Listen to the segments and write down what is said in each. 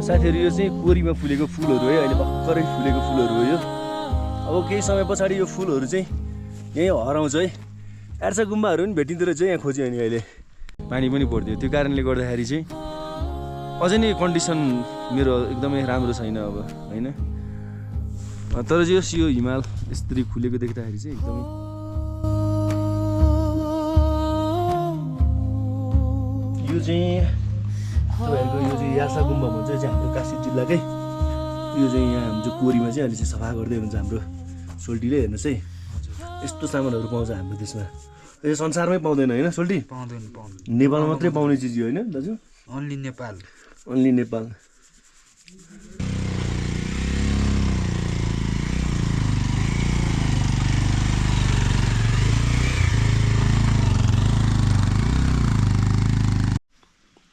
साथीहरु यो चाहिँ कोरीमा फुलेको फुलहरु है अहिले भर्खरै फुलेको फुलहरु हो यो अब केही समय पछाडी यो फुलहरु चाहिँ यही हराउँछ है एर्सा गुम्बाहरु पनि भेटिँदो रहेछ यहाँ खोज्यो अनि अहिले पानी पनि पर्दियो त्यो कारणले गर्दाखेरि चाहिँ अझै नै कन्डिसन मेरो एकदमै राम्रो छैन अब हैन तर यो हिमाल यसरी खुलेको देख्दाखेरि चाहिँ एकदमै यो चाहिँ तपाईहरुको यो चाहिँ यासा गुम्बा भन्छ चाहिँ हाम्रो काशी जिल्लाकै यो चाहिँ यहाँ हाम्रो कोरीमा चाहिँ अहिले चाहिँ सफा गर्दै हुन्छ हाम्रो सोल्टीले हेर्नुस् है यस्तो सामानहरु पाउँछ हाम्रो देशमा यो संसारमै पाउँदैन हैन सोल्टी पाउँदैन नेपालमा मात्रै पाउने चिज हो हैन दाजु ओन्ली नेपाल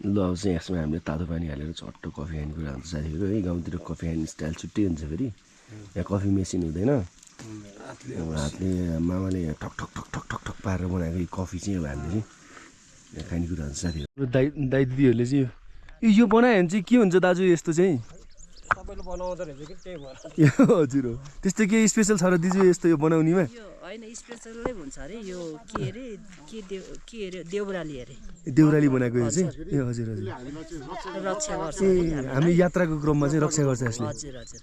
ल अब चाहिँ यसमा हामीले तातो पानी हालेर चट्ट कफी खाने कुरा हुन्छ साथीहरु है गाउँतिर कफी खाने स्टाइल छुट्टै हुन्छ फेरि यहाँ कफी मेसिन हुँदैन हातले मामाले ठक ठक ठक ठक ठक ठक पारेर बनाएको कफी चाहिँ अब हामीले चाहिँ यहाँ खाने कुरा हुन्छ साथीहरु दाइ दिदीहरूले चाहिँ यो बनायो भने चाहिँ के हुन्छ दाजु यस्तो चाहिँ सबैले बनाउँदो रहेछ कि त्यही भएर हजुर हो त्यस्तो के स्पेशल छ र दिजु यस्तो यो बनाउनेमा यो हैन स्पेशलै हुन्छ अरे यो के अरे देउराली अरे देउराली बनाएको यो चाहिँ ए हजुर हजुर रक्षा गर्छ ए हामी यात्राको क्रममा चाहिँ रक्षा गर्छ यसले हजुर हजुर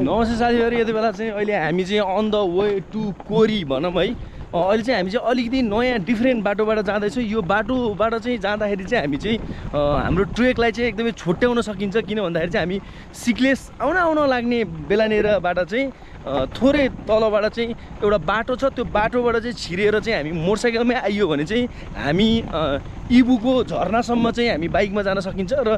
नमस्ते साथीहरु यति बेला चाहिँ अहिले हामी चाहिँ अन द वे टु कोरी भनौँ है अहिले चाहिँ हामी चाहिँ अलिकति नयाँ डिफ्रेन्ट बाटोबाट जाँदैछौँ यो बाटोबाट चाहिँ जाँदाखेरि चाहिँ हामी चाहिँ हाम्रो ट्रेकलाई चाहिँ एकदमै छुट्याउन सकिन्छ किन भन्दाखेरि चाहिँ हामी सिक्लेस आउन लाग्ने बेलानेरबाट चाहिँ थोरै तलबाट चाहिँ एउटा बाटो छ त्यो बाटोबाट चाहिँ छिरेर चाहिँ हामी मोटरसाइकलमै आइयो भने चाहिँ हामी इबुको झरनासम्म चाहिँ हामी बाइकमा जान सकिन्छ र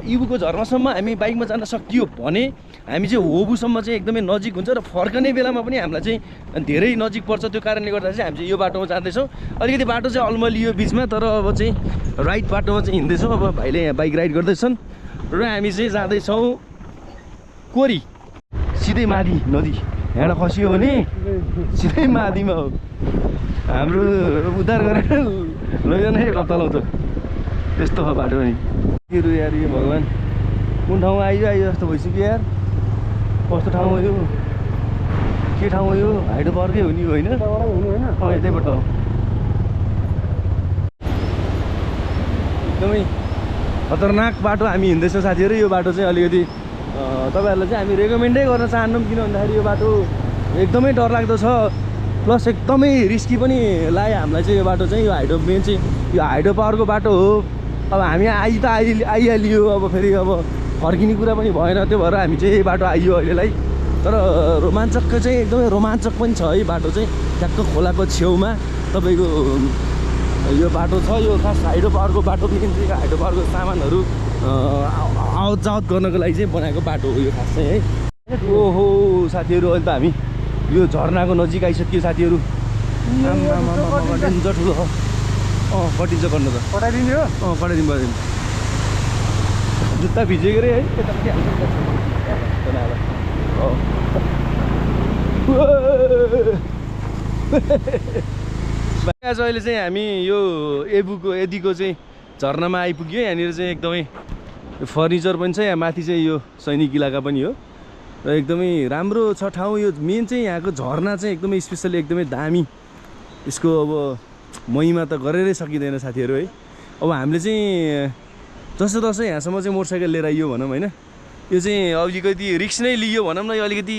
इबुको झरनासम्म हामी बाइकमा जान सकियो भने हामी चाहिँ होबुसम्म चाहिँ एकदमै नजिक हुन्छ र फर्कने बेलामा पनि हामीलाई चाहिँ धेरै नजिक पर्छ त्यो कारणले गर्दा चाहिँ हामी चाहिँ यो बाटोमा जाँदैछौँ अलिकति बाटो चाहिँ अल्मलियो बिचमा तर अब चाहिँ राइट बाटोमा चाहिँ हिँड्दैछौँ अब भाइले यहाँ बाइक राइड गर्दैछन् र हामी चाहिँ जाँदैछौँ कोरी सिधै माथि नदी यहाँबाट खसियो भने सिधै माथिमा हो हाम्रो उद्धार गरेर लैजाने कप्तालाउँछ त्यस्तो हो बाटो नि के रु यार यो भगवान् कुन ठाउँमा आइयो जस्तो भइसक्यो यार कस्तो ठाउँ हो यो के ठाउँ हो यो हाइडो पार्कै हो नि होइन यतैबाट हो एकदमै खतरनाक बाटो हामी हिँड्दैछौँ साथीहरू यो बाटो चाहिँ अलिकति तपाईहरुलाई चाहिँ हामी रेकमेन्डै गर्न चाहन्नौँ किन भन्दाखेरि यो बाटो एकदमै डरलाग्दो छ प्लस एकदमै रिस्की पनि लाग्यो हामीलाई चाहिँ यो बाटो चाहिँ यो हाइडो मेन चाहिँ यो हाइडो पावरको बाटो हो अब हामी आइहालियो अब फेरि अब फर्किने कुरा पनि भएन त्यो भएर हामी चाहिँ यही बाटो आइयो अहिलेलाई तर रोमाञ्चक चाहिँ एकदमै रोमाञ्चक पनि छ है बाटो चाहिँ ट्याक्क खोलाको छेउमा तपाईँको यो बाटो छ यो खास हाइडो पावरको बाटो मेन चाहिँ हाइडो पावरको सामानहरू आवत जावत गर्नको लागि चाहिँ बनाएको बाटो हो यो खास चाहिँ है ओहो साथीहरू अहिले त हामी यो झरनाको नजिक आइसक्यो साथीहरू डेन्जर ठुलो हो कटिन्छ गर्नु त पठाइदिने हो कटाइदिनु पर्दैन जुत्ता भिजेको रे है यता पनि आज अहिले चाहिँ हामी यो यदीको चाहिँ झरनामा आइपुग्यो यहाँनिर चाहिँ एकदमै फर्निचर पनि छ यहाँ माथि चाहिँ यो सैनिक इलाका पनि हो र एकदमै राम्रो छ ठाउँ यो मेन चाहिँ यहाँको झरना चाहिँ एकदमै स्पेसली एकदमै दामी यसको अब महिमा त गरेरै सकिँदैन साथीहरू है अब हामीले चाहिँ जस्तो तसो यहाँसम्म चाहिँ मोटरसाइकल लिएर आइयो भनौँ होइन यो चाहिँ अलिकति रिक्स नै लियो भनौँ न यो अलिकति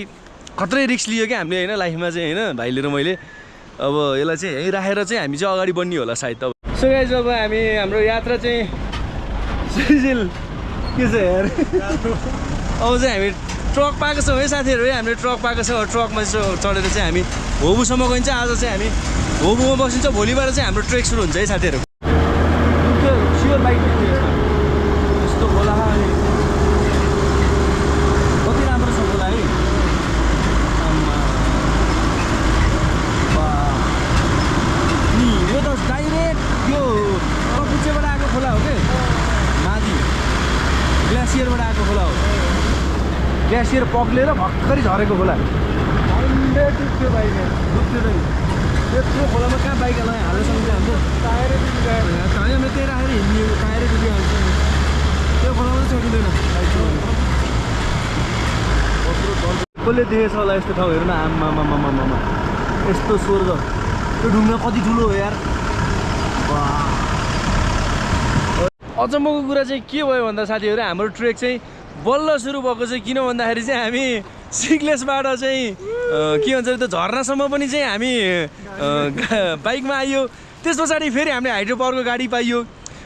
खत्रै रिक्स लियो क्या हामीले होइन लाइफमा चाहिँ होइन भाइले र मैले अब यसलाई चाहिँ यहीँ राखेर चाहिँ हामी चाहिँ अगाडि बढ्ने होला सायद अब सो गाइस अब हामी हाम्रो यात्रा चाहिँ सिजिल के छ यार अब चाहिँ हामी ट्रक पाएको छौँ है साथीहरू है हामीले ट्रक पाएको छ ट्रकमा चढेर चाहिँ हामी होबुसम्म गइन्छ आज चाहिँ हामी होबुमा बसिन्छ भोलिबाट चाहिँ हाम्रो ट्रेक सुरु हुन्छ है साथीहरू सियोर बाइक यस्तो खोला कति राम्रो छ खोला है यो त डाइरेक्ट यो कपुचेबाट आएको खोला हो कि माथि ग्लासियरबाट आएको खोला हो ग्लासियर पग्लेर भर्खरै झरेको खोला डुब्थ्यो बाइक त्यत्रो खोलामा कहाँ बाइक हाल्न सक्छ हाम्रो टायरै डुबिहाल्छ त्यही राखेर हिँड्ने टायरै डुबिहाल्छ त्यो बनाउनु सकिँदैन कसले देखेछ होला यस्तो ठाउँ हेर्नु न आम्मामामामामा यस्तो स्वर्ग त्यो ढुङ्गा कति ठुलो हो यार अचम्मको कुरा चाहिँ के भयो भन्दा साथीहरू हाम्रो ट्रेक चाहिँ बल्ल सुरु भएको चाहिँ किन भन्दाखेरि चाहिँ हामी सिक्लेसबाट चाहिँ के भन्छ त्यो झर्नासम्म पनि चाहिँ हामी बाइकमा आइयो त्यस पछाडि फेरि हामीले हाइड्रो पावरको गाडी पाइयो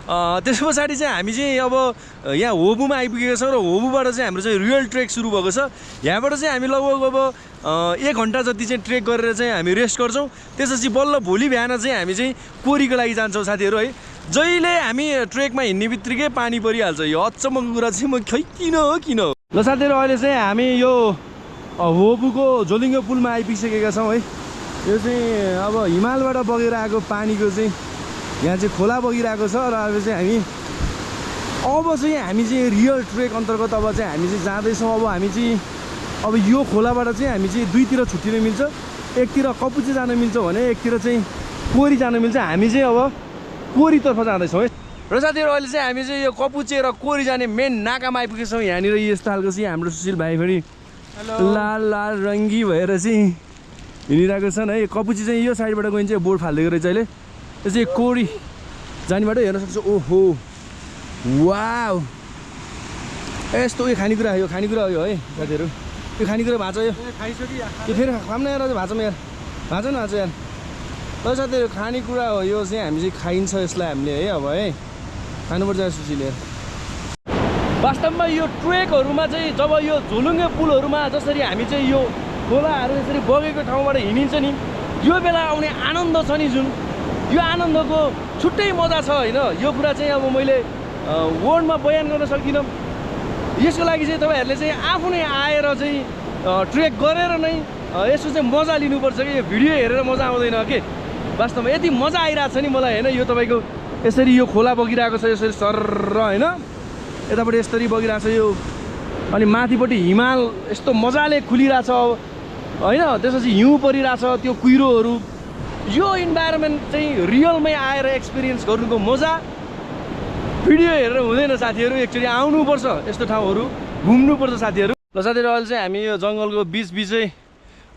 त्यस पछाडि चाहिँ हामी चाहिँ अब यहाँ होबुमा आइपुगेको छौँ र होबुबाट चाहिँ हाम्रो चाहिँ रियल ट्रेक सुरु भएको छ यहाँबाट चाहिँ हामी लगभग अब 1 घन्टा जति चाहिँ ट्रेक गरेर चाहिँ हामी रेस्ट गर्छौँ त्यसपछि बल्ल भोलि बिहान चाहिँ हामी चाहिँ कोरीको लागि जान्छौँ साथीहरू है जहिले हामी ट्रेकमा हिँड्ने बित्तिकै पानी परिहाल्छ यो अचम्मको कुरा चाहिँ म खै किन हो ल साथीहरू अहिले चाहिँ हामी यो होबुको झोलिङ्गे पुलमा आइपुगिसकेका छौँ है यो चाहिँ अब हिमालबाट बगेर आएको पानीको चाहिँ यहाँ चाहिँ खोला बगिरहेको छ र अब चाहिँ हामी चाहिँ रियल ट्रेक अन्तर्गत अब चाहिँ हामी चाहिँ जाँदैछौँ अब हामी चाहिँ अब यो खोलाबाट चाहिँ हामी चाहिँ दुईतिर छुट्टिन मिल्छ एकतिर कपुचे जान मिल्छ भने एकतिर चाहिँ कोरी जान मिल्छ हामी चाहिँ अब कोरीतर्फ जाँदैछौँ है र साथीहरू अहिले चाहिँ हामी चाहिँ यो कपुचे र कोरी जाने मेन नाकामा आइपुगेछौँ यहाँनिर यस्तो खालको चाहिँ हाम्रो सुशील भाइ फेरि लाल लाल रङ्गी भएर चाहिँ हिँडिरहेको छन् है कपुचे चाहिँ यो साइडबाट गइन्छ चाहिँ बोर्ड फालिदिएको रहेछ अहिले यो चाहिँ कोरी जाने बाटो हेर्न सक्छ ओहो वाउ यस्तो यो खानेकुरा हो यो है साथीहरू यो खानेकुरा भाँच यो यो फेरि खाम न यार भाँचमा यार भाँच न भाँच यार ल साथीहरू खानेकुरा हो यो चाहिँ हामी चाहिँ खाइन्छ यसलाई हामीले है अब है खानुपर्छ सुशील यार वास्तवमा यो ट्रेकहरूमा चाहिँ जब यो झोलुङ्गे पुलहरूमा जसरी हामी चाहिँ यो खोलाहरू यसरी बगेको ठाउँबाट हिँडिन्छ नि यो बेला आउने आनन्द छ नि जुन यो आनन्दको छुट्टै मजा छ होइन यो कुरा चाहिँ अब मैले वर्डमा बयान गर्न सकिनँ यसको लागि चाहिँ तपाईँहरूले चाहिँ आफू नै आएर चाहिँ ट्रेक गरेर नै यसो चाहिँ मजा लिनुपर्छ कि यो भिडियो हेरेर मजा आउँदैन के वास्तवमा यति मजा आइरहेको छ नि मलाई होइन यो तपाईँको यसरी यो खोला बगिरहेको छ यसरी सर्र होइन यतापट्टि यसरी बगिरहेको छ यो अनि माथिपट्टि हिमाल यस्तो मजाले खुलिरहेछ होइन त्यसपछि हिउँ परिरहेछ त्यो कुहिरोहरू यो इन्भाइरोमेन्ट चाहिँ रियलमै आएर एक्सपिरियन्स गर्नुको मजा भिडियो हेरेर हुँदैन साथीहरू एक्चुअली आउनुपर्छ यस्तो ठाउँहरू घुम्नुपर्छ साथीहरू ल साथीहरू अहिले चाहिँ हामी यो जङ्गलको बिचै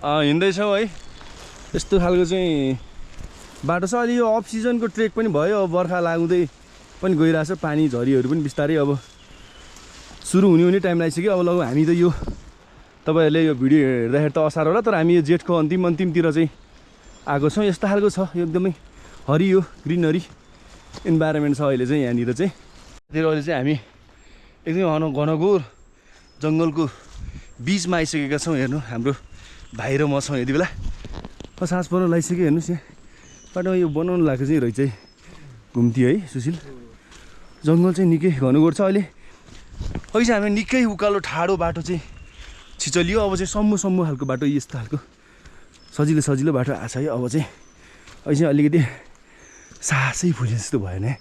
हिँड्दैछौँ है यस्तो खालको चाहिँ बाटो छ अलि यो अफ सिजनको ट्रेक पनि भयो अब बर्खा लाग्दै पनि गइरहेछ पानी झरीहरू पनि बिस्तारै अब सुरु हुने टाइम लागिसक्यो अब लगभग हामी त यो तपाईँहरूले यो भिडियो हेर्दाखेरि त असार होला तर हामी यो जेठको अन्तिमतिर चाहिँ आएको छौँ यस्तो खालको छ यो एकदमै हरियो ग्रिनरी इन्भाइरोमेन्ट छ अहिले चाहिँ यहाँनिर चाहिँ अहिले चाहिँ हामी एकदमै घनघोर जङ्गलको बिचमा आइसकेका छौँ हेर्नु हाम्रो भाइ र म छौँ यति बेला सास पर्न लगाइसक्यो हेर्नुहोस् यहाँ बाटोमा यो बनाउनु लागेको चाहिँ रहेछ घुम्ती है सुशील जङ्गल चाहिँ निकै घनघोर छ अहिले अघि चाहिँ हामी निकै उकालो ठाडो बाटो चाहिँ छिचलियो अब चाहिँ सम्मु खालको बाटो यस्तो खालको सजिलो बाटो आएको छ है अब चाहिँ अहिले चाहिँ अलिकति सासै फुल्यो जस्तो भएन है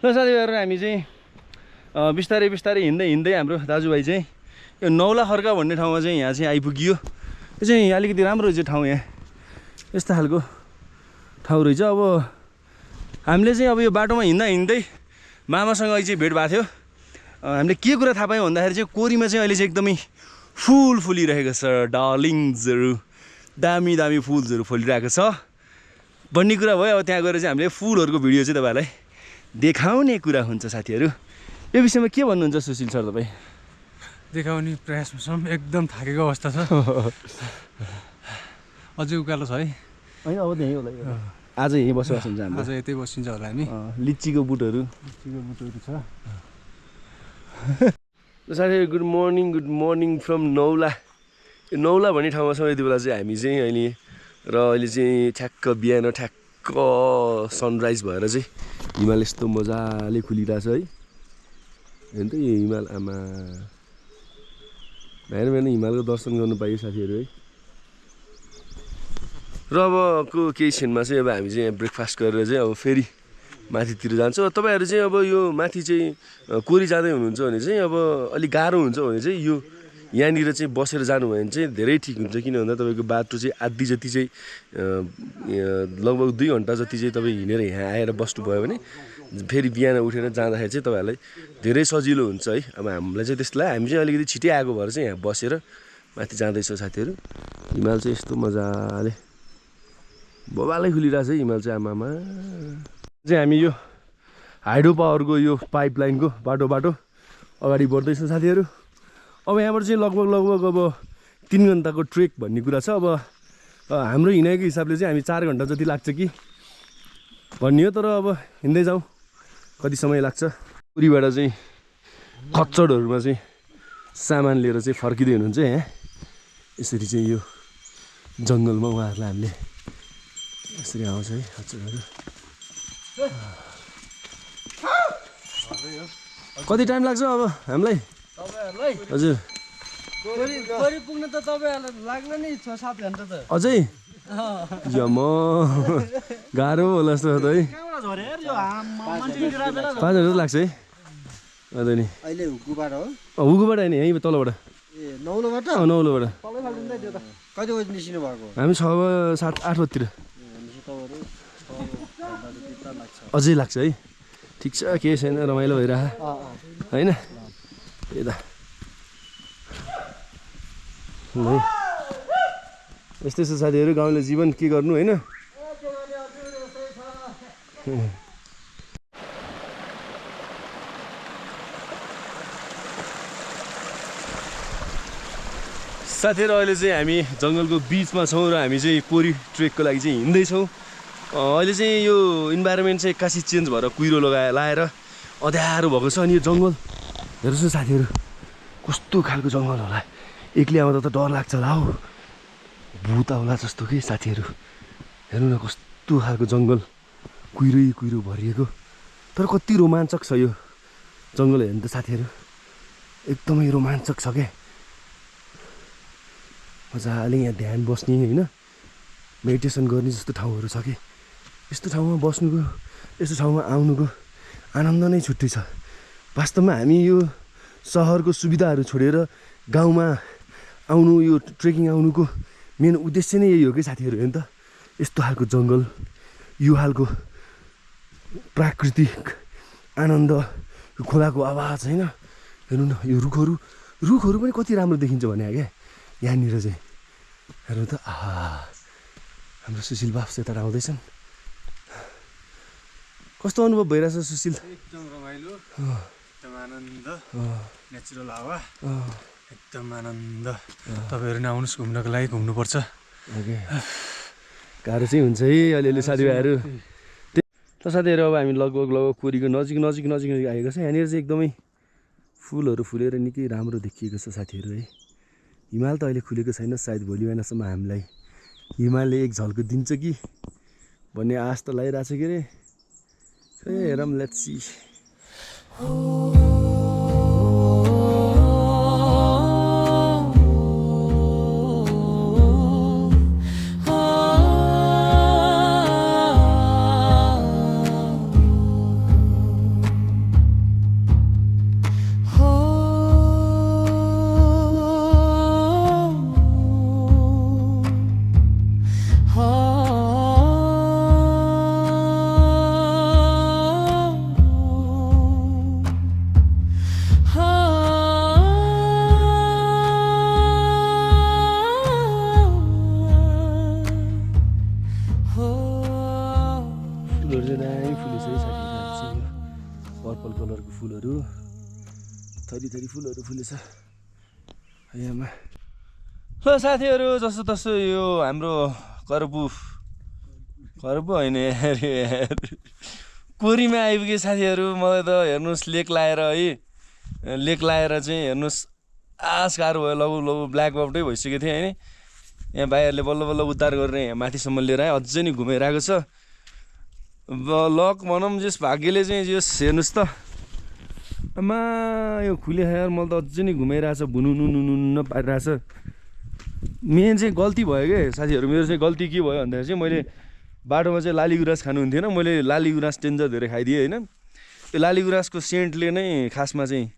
ल साथीभाइहरू हामी चाहिँ बिस्तारै हिँड्दै हाम्रो दाजुभाइ चाहिँ यो नौला खर्का भन्ने ठाउँमा चाहिँ यहाँ चाहिँ आइपुगियो यो चाहिँ अलिकति राम्रो रहेछ ठाउँ यहाँ यस्तो खालको ठाउँ रहेछ अब हामीले चाहिँ अब यो बाटोमा हिँड्दै मामासँग अहिले चाहिँ भेट भएको थियो हामीले के कुरा थाहा पायौँ भन्दाखेरि चाहिँ कोरीमा चाहिँ अहिले चाहिँ एकदमै फुल फुलिरहेको छ डार्लिङ्सहरू दामी फुल्सहरू फुलिरहेको छ भन्ने कुरा भयो अब त्यहाँ गएर चाहिँ हामीले फुलहरूको भिडियो चाहिँ तपाईँहरूलाई देखाउने कुरा हुन्छ साथीहरू यो विषयमा के भन्नुहुन्छ सुशील सर तपाईँ देखाउने प्रयासमा छौँ एकदम थाकेको अवस्था छ अझै उकालो छ है होइन अब त्यहीँ होला आज यहीँ बसोबास हुन्छ हाम्रो आज यतै बसिन्छ होला हामी लिचीको बुटहरू छ साथीहरू गुड मर्निङ फ्रम नौला यो नौला भन्ने ठाउँमा छौँ यति बेला चाहिँ हामी चाहिँ अहिले चाहिँ ठ्याक्क बिहान ठ्याक्क सनराइज भएर चाहिँ हिमाल यस्तो मजाले खुलिरहेछ है हेर्नु त यो हिमाल आमा बिहान हिमालको दर्शन गर्नु पाइयो साथीहरू है र अबको केही क्षणमा चाहिँ अब हामी चाहिँ ब्रेकफास्ट गरेर चाहिँ अब फेरि माथितिर जान्छौँ तपाईँहरू चाहिँ अब यो माथि चाहिँ कोरी जाँदै हुनुहुन्छ भने चाहिँ अब अलिक गाह्रो हुन्छ भने चाहिँ यो यहाँनिर चाहिँ बसेर जानुभयो भने चाहिँ धेरै ठिक हुन्छ। किन भन्दा तपाईँको बाटो चाहिँ आधी जति चाहिँ लगभग 2 घन्टा जति चाहिँ तपाईँ हिँडेर यहाँ आएर बस्नुभयो भने फेरि बिहान उठेर जाँदाखेरि चाहिँ तपाईँहरूलाई धेरै सजिलो हुन्छ है। अब हामीलाई चाहिँ त्यस्तो लाग्यो, हामी चाहिँ अलिकति छिटै आएको भएर चाहिँ यहाँ बसेर माथि जाँदैछौँ साथीहरू। हिमाल चाहिँ यस्तो मजाले बबालै खुलिरहेछ है हिमाल चाहिँ। आमामा चाहिँ हामी यो हाइड्रो पावरको यो पाइपलाइनको बाटो अगाडि बढ्दैछौँ साथीहरू। अब यहाँबाट चाहिँ लगभग अब 3 घन्टाको ट्रेक भन्ने कुरा छ। अब हाम्रो हिँडाइको हिसाबले चाहिँ हामी 4 घन्टा जति लाग्छ कि भन्ने हो, तर अब हिँड्दै जाउँ कति समय लाग्छ। पुरीबाट चाहिँ खच्चडहरूमा चाहिँ सामान लिएर चाहिँ फर्किँदै हुनुहुन्छ यहाँ। यसरी चाहिँ यो जङ्गलमा उहाँहरूलाई हामीले यसरी आउँछ है खच्चडहरू। कति टाइम लाग्छ अब हामीलाई तपाईहरुलाई? हजुर कोरी पुग्न त तपाईहरुलाई लाग्न नि 6-7 घण्टा त अझै यम गाह्रो होला जस्तो त है। कहाँबाट झरे यार यो मान्छे गिराबेला 5 घन्टा लाग्छ है। अझै नि अहिले हुकुबाट हो हुकुबाट होइन यहीँ तलबाट ए नौलोबाट नौलोबाट तलै फाल्दिँदै त्यो त कति बजी निस्किनु भएको हामी 6, 7, 8 बजीतिर भनेपछि तपाईँहरू 6 घन्टा जति त लाग्छ अझै लाग्छ है। ठिक छ, केही छैन, रमाइलो भइरह होइन यता है। यस्तै छ साथीहरू गाउँले जीवन, के गर्नु होइन। साथीहरू अहिले चाहिँ हामी जङ्गलको बिचमा छौँ र हामी चाहिँ कोरी ट्रेकको लागि चाहिँ हिँड्दैछौँ। अहिले चाहिँ यो इन्भाइरोमेन्ट चाहिँ एक्कासी चेन्ज भएर कुहिरो लाएर अँध्यारो भएको छ। अनि यो जङ्गल हेर्नुहोस् न साथीहरू, कस्तो खालको जङ्गल होला। एक्लै आउँदा त डर लाग्छ होला हौ, भूत आउला जस्तो कि साथीहरू। हेर्नु न कस्तो खालको जङ्गल, कुहिरो भरिएको, तर कति रोमाञ्चक छ यो जङ्गल हेर्नु त साथीहरू। एकदमै रोमाञ्चक छ क्या। मजाले यहाँ ध्यान बस्ने होइन, मेडिटेसन गर्ने जस्तो ठाउँहरू छ कि। यस्तो ठाउँमा बस्नुको, यस्तो ठाउँमा आउनुको आनन्द नै छुट्टै छ। वास्तवमा हामी यो सहरको सुविधाहरू छोडेर गाउँमा आउनु, यो ट्रेकिङ आउनुको मेन उद्देश्य नै यही हो कि साथीहरू। हेर्नु त यस्तो खालको जङ्गल, यो खालको प्राकृतिक आनन्द, खोलाको आवाज होइन। हेर्नु न यो रुखहरू पनि कति राम्रो देखिन्छ भने क्या यहाँनिर चाहिँ। हेर्नु त हाम्रो सुशील बाप्स यता आउँदैछन्। कस्तो अनुभव भइरहेछ सुशील? एकदम रमाइलो, एकदम आनन्द, नेचुरल हावा, एकदम आनन्द। तपाईँहरू नि आउनुहोस् घुम्नको लागि, घुम्नुपर्छ। ओके, गाह्रो चाहिँ हुन्छ है अलिअलि साथीभाइहरू। त साथीहरू अब हामी लगभग कोरीको नजिक आएको छ। यहाँनिर चाहिँ एकदमै फुलहरू फुलेर निकै राम्रो देखिएको छ साथीहरू है। हिमाल त अहिले खुलेको छैन, सायद भोलि बिहानसम्म हामीलाई हिमालले एक झल्को दिन्छ कि भन्ने आश त लागिरहेको छ के अरे। हेरौँ, लेट्स सी। पर्पल कलरको फुलहरू, थरी फुलहरू फुलेछ यहाँ। ल साथीहरू, जस्तो तस्तो यो हाम्रो करपु होइन कोरीमा आइपुगे साथीहरू। मलाई त हेर्नुहोस् लेक लाएर चाहिँ हेर्नुहोस् गाह्रो भयो। लगभग ब्ल्याक आउटै भइसकेको थियो होइन। यहाँ भाइहरूले बल्ल उद्धार गरेर यहाँ माथिसम्म लिएर आयो। अझै नि घुमाइरहेको छ। लक भनौँ जस भाग्यले चाहिँ जस हेर्नुहोस् त आमा यो खुले यार, मलाई त अझै नि घुमाइरहेछ, भुनुनु पारिरहेछ। मेन चाहिँ गल्ती भयो क्या साथीहरू, मेरो चाहिँ गल्ती के भयो भन्दाखेरि चाहिँ मैले बाटोमा चाहिँ लाली गुराँस खानु हुन्थेन। मैले लाली गुराँस टेन्जर धेरै खाइदिएँ होइन। त्यो लाली गुराँसको सेन्टले नै खासमा चाहिँ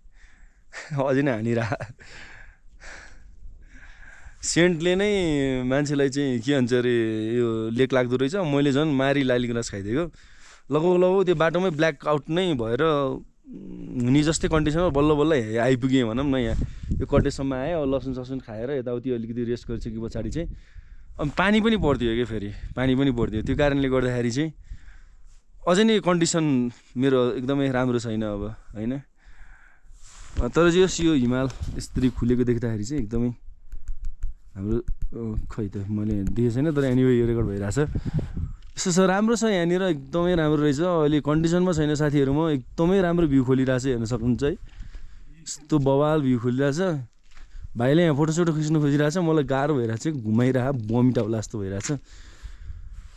अझै नै हानिरह। सेन्टले नै मान्छेलाई चाहिँ के भन्छ अरे यो लेक लाग्दो रहेछ। मैले झन् मारी लाली गुराँस खाइदिएको लगभग त्यो बाटोमै ब्ल्याक आउट नै भएर हुने जस्तै कन्डिसनमा बल्ल बल्ल आइपुगेँ भनौँ न। यहाँ यो कटेजसम्म आयो, लसुन ससुन खाएर यताउति अलिकति रेस्ट गरिसके पछाडि चाहिँ अनि पानी पनि परिदियो क्या, फेरि पानी पनि परिदियो। त्यो कारणले गर्दाखेरि चाहिँ अझै नै कन्डिसन मेरो एकदमै राम्रो छैन अब होइन। तर चाहिँ यो हिमाल यसरी खुलेको देख्दाखेरि चाहिँ एकदमै हाम्रो खै त मैले देखेको छैन, तर एनिवे यो रेकर्ड भइरहेछ। यस्तो छ, राम्रो छ यहाँनिर, एकदमै राम्रो रहेछ। अहिले कन्डिसनमा छैन साथीहरू, म एकदमै राम्रो भ्यू खोलिरहेछ, हेर्न सक्नुहुन्छ है। यस्तो बवाल भ्यू खोलिरहेछ। भाइले यहाँ फोटोसोटो खिच्नु खोजिरहेछ, मलाई गाह्रो भइरहेछ, घुमाइरह बमिट आउला जस्तो भइरहेछ।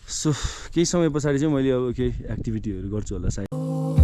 सो केही समय पछाडि चाहिँ मैले अब केही एक्टिभिटीहरू गर्छु होला सायद।